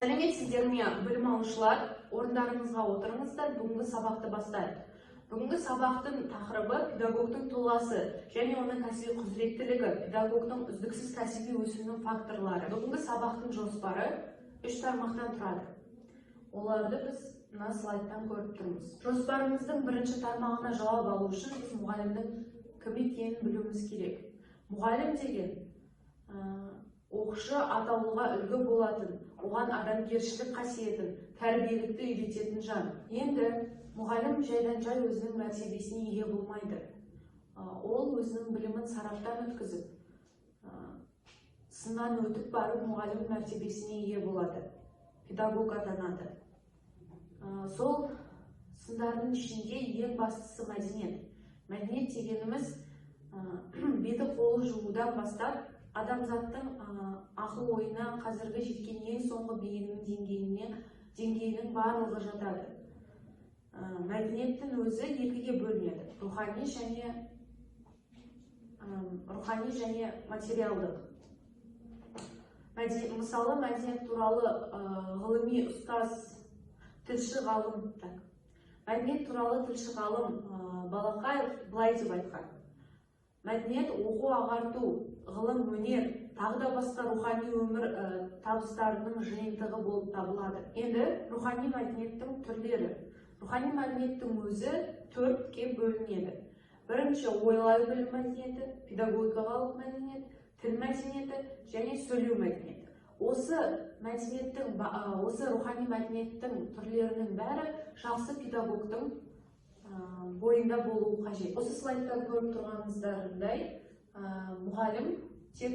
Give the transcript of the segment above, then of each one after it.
Сәлеметсіздер ме, білім алушылар! Орындарыңызға отырыңыздар, бүгінгі сабақты бастайық. Бүгінгі сабақтың тақырыбы: педагогтың тұлғасы және оның кәсіби құзыреттілігі, педагогтың үздіксіз кәсіби өсуінің факторлары. Бүгінгі сабақтың жоспары үш тармақтан тұрады. Оларды біз мына слайдтан көріп тұрмыз. Жоспарымыздың бірінші тармағына жауап алу үшін біз мұғалімнің кім екенін білуіміз керек. Мұғалім деген оқушы атаулыға үлгі болатын, оған адамгершілік қасиетін, тәрбиелікті үйрететін жан. Енді мұғалім жайдан жай өзінің мәртебесіне ие болмайды. Ол өзінің білімін сараптан өткізіп, сыннан өтіп барып, мұғалім мәртебесіне ие болады, педагог атанады. Сол сындардың ішінде ең бастысы – мәдениет. Мәдениет дегеніміз беті қолы жуудан бастап, адамзаттың ақыл ойына қазіргі жеткен ең соңғы бейінінің деңгейінің барлығы жатады. Мәдениеттің өзі екіге бөлінеді: рухани және материалдық. Мысалы, мәдениет туралы ғылыми ұстаз, тілші ғалым, так, мәдениет туралы тілші ғалым Балақаев былай деп айтқан: «Мәдениет – оқу, ағарту, ғылым, өнер, тағы да басқа рухани өмір табыстарының жиынтығы болып табылады». Енді рухани мәдениеттің түрлері. Рухани мәдениеттің өзі төртке бөлінеді. Бірінші – ойлай білу мәдениеті, педагогикалық мәдениет, тіл мәдениеті және сөйлеу мәдениеті. Осы рухани мәдениеттің түрлерінің бәрі жақсы педагогтың бойында болуы қажет. Осы слайдта көріп тұрғаныңыздардай, мұғалім тек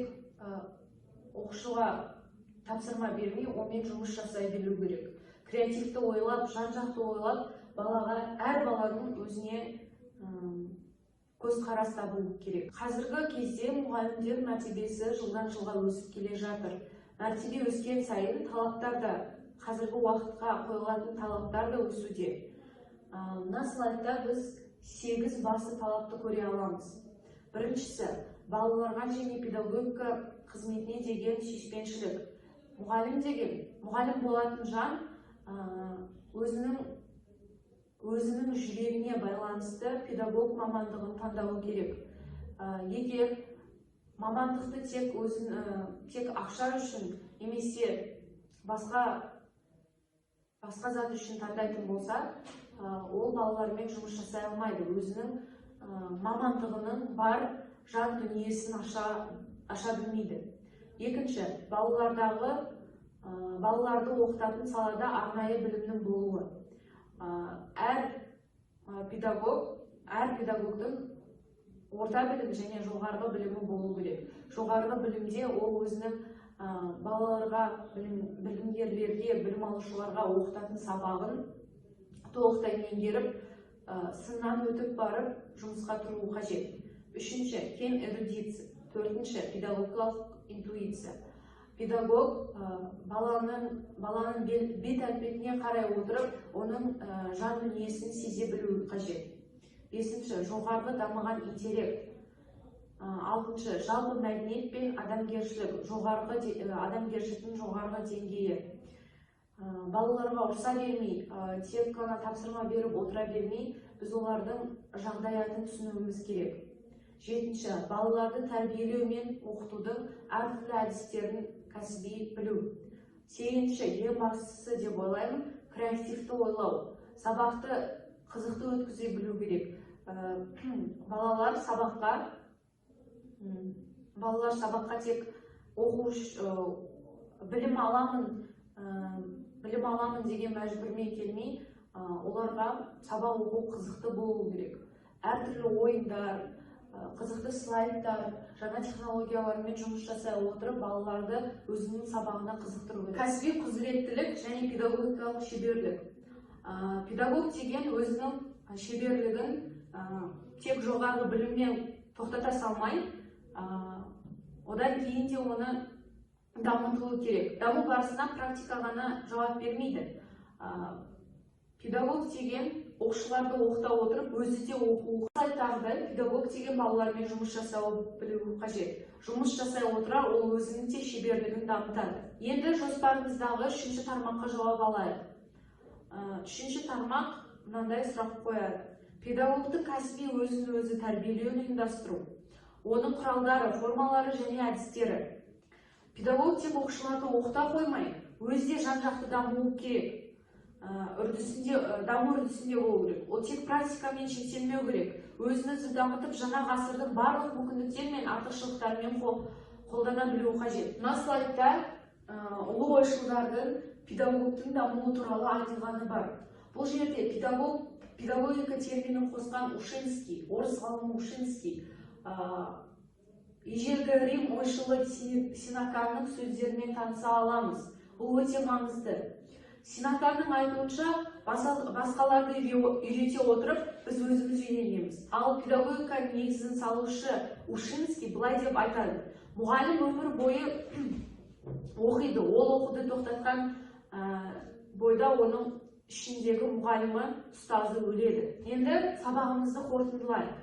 оқушыға тапсырма бермей, онымен жұмыс жасай білу керек. Креативті ойлап, жан жақты ойлап, балаға, әр баланың өзіне көзқарас табу керек. Қазіргі кезде мұғалімдер мәртебесі жылдан жылға өсіп келе жатыр. Мәртебе өскен сайын талаптар да, қазіргі уақытқа қойылатын талаптар да өсуде. Мына слайдта біз сегіз басты талапты көре аламыз. Біріншісі – балаларға және педагогика қызметіне деген сүйіспеншілік. Мұғалім деген, мұғалім болатын жан өзінің жүрегіне байланысты педагог мамандығын таңдауы керек. Егер мамандықты тек ақша үшін немесе басқа зат үшін таңдайтын болса, ол балалармен жұмыс жасай алмайды, өзінің мамандығының бар жан дүниесін аша білмейді. Екінші, балаларды оқытатын салада арнайы білімнің болуы. Әр педагогтың орта білім және жоғарғы білімі болу керек. Жоғарғы білімде ол өзінің балаларға, білімгерлерге, білім алушыларға оқытатын сабағын толықтай меңгеріп, сыннан өтіп барып, жұмысқа тұруы қажет. Үшінші – кең эрудиция. Төртінші – педагогикалық интуиция. Педагог баланың бет әлпетіне қарай отырып, оның жан дүниесін сезе білуі қажет. Бесінші – жоғарғы дамыған интеллект. Алтыншы – жалпы мәдениет пен адамгершілік, адамгершіліктің жоғарғы деңгейі. Балаларға ұрса бермей, тек қана тапсырма беріп отыра бермей, біз олардың жағдаятын түсінуіміз керек. Жетінші – балаларды тәрбиелеу мен оқытудың әртүрлі әдістерін кәсіби білу. Сегізінші, ең бастысы деп ойлаймын, креативті ойлау. Сабақты қызықты өткізе білу керек. Балалар сабаққа тек оқу, білім аламын деген мәжбүрмен келмей, оларға сабақ оқу қызықты болу керек. Әртүрлі ойындар, қызықты слайдтар, жаңа технологиялармен жұмыс жасай отырып, балаларды өзінің сабағына қызықтыру керек. Кәсіби құзыреттілік және педагогикалық шеберлік. Педагог деген өзінің шеберлігін тек жоғарғы біліммен тоқтата салмай, одан кейін де оны дамытуы керек. Даму барысында практика ғана жауап бермейді. Педагог деген оқушыларды оқыта отырып, өзі де оқу. Слайдтағыдай педагог деген балалармен жұмыс жасау білуі қажет. Жұмыс жасай отыра, ол өзінің де шеберлігін дамытады. Енді жоспарымыздағы үшінші тармаққа жауап алайық. Үшінші тармақ мынандай сұрақ қояды. Педагогтың кәсіби өзін өзі тәрбиелеуін ұйымдастыру, оның құралдары, формалары және әдістері. Педагог тек оқушыларды оқыта қоймай, өзі де жан-жақты дамуы керек. Даму үрдісінде болу керек. Ол тек практикамен шектелмеу керек. Өзін өзі дамытып, жаңа ғасырдың барлық мүмкіндіктері мен артықшылықтарымен қолдана білуі қажет. Мына слайдта ұлы ойшылдардың педагогтың дамуы туралы айтылғаны бар. Бұл жерде педагогика терминін қосқан Ушинский, орыс ғалымы Ушинский, ежелгі Рим ойшылы Сенеканың сөздерімен таныса аламыз. Бұл өте маңызды. Сенеканың айтуынша, басқаларды үйрете отырып, біз өзіміз үйренеміз. Ал педагогиканың негізін салушы Ушинский былай деп айтады. Мұғалім өмір бойы оқиды, ол оқуды тоқтатқан бойда оның ішіндегі мұғалімі, ұстазы өледі. Енді сабағымызды қорытындылайық.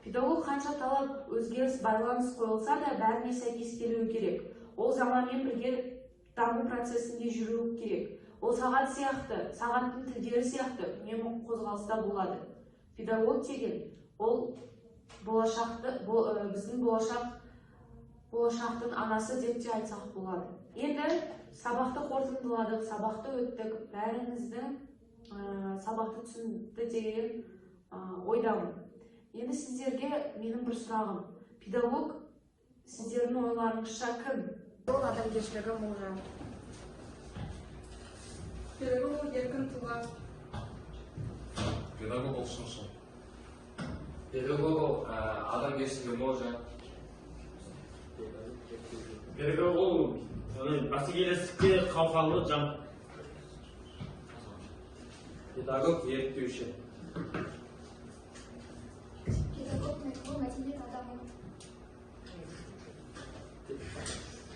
Педагог қанша талап, өзгеріс, байланыс қойылса да, бәріне сәйкес келуі керек. Ол заманмен бірге даму процесінде жүруі керек. Ол сағат сияқты, сағаттың тілдері сияқты үнемі қозғалыста болады. Педагог деген ол болашақты, біздің болашақтың анасы деп те айтсақ болады. Енді сабақты қорытындыладық, сабақты өттік, бәріңіздің сабақты түсінді деген ойдамын. Енді сіздерге менің бір сұрағым. Педагог сіздердің ойларыңызша кім? Ол адамгершілігі мол жан. Педагог ол еркін тұлға. Педагог ол шыншыл. Педагог ол адамгершілігі мол жан. Педагог ол бәсекелестікке қауқарлы жан. Педагог еріктеуші. Педагог ол мәдениет адамы.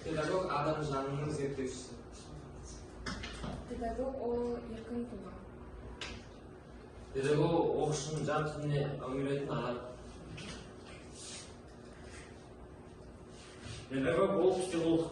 Педагог адам жанының зерттеушісі. Педагог ол еркін тұлға. Педагог оқушының жан түбіне үңілетін адам. Педагог ол психолог.